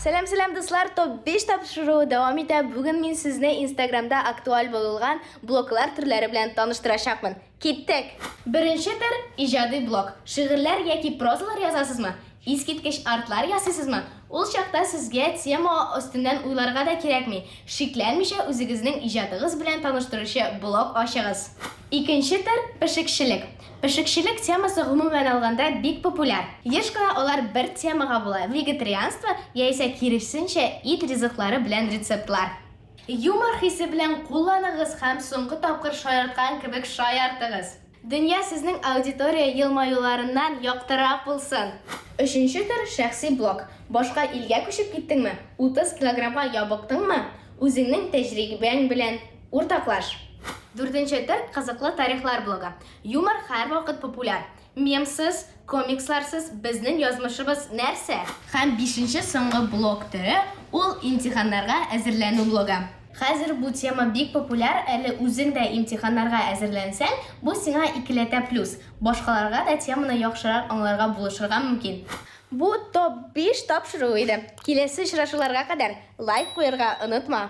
Сәлам, сәлам, дуслар! Топ 5 тапшыруы дәвам итә. Бүген мин сезне Инстаграмда актуаль булган блоглар төрләре белән таныштырачакмын. Киттек! Беренче төр, иҗади блог. Шигырьләр яки прозалар язасызмы? Искиткеч артлар ясыйсызмы? Ул чакта сезгә тема өстеннән уйларга да кирәкми. Шикләнмичә үзегезнең иҗатыгыз белән таныштыручы блог ачыгыз. Икенче төр, пешекчелек. Пешекчелек темасы гомумән алганда бик популяр. Еш кына алар бер темага була, вегетарианство яисә киресенчә ит ризыклары белән рецептлар. Юмор хисе белән кулланыгыз һәм соңгы тапкыр шаярткан кебек шаяртыгыз. Дөнья сезнең аудитория елмаюларыннан яктырак булсын! Өченче төр, шәхси блог. Башка илгә күчеп киттеңме? 30 килограммга ябыктыңмы? Үзеңнең тәҗрибәң белән уртаклаш! Дүртенче төр, кызыклы тарихлар блогы. Юмор һәрвакыт популяр. Мемсыз, комиксларсыз безнең язмышыбыз нәрсә? Һәм бишенче соңгы блог төре, ул имтиханнарга әзерләнү блогы. Хәзер бу тема бик популяр, әле үзең дә имтиханнарга әзерләнсәң, бу сиңа икеләтә плюс, башкаларга да теманы яхшырак аңларга булышырга мөмкин. Бу топ 5 тапшыруы иде. Киләсе очрашуларга кадәр, лайк куярга онытма!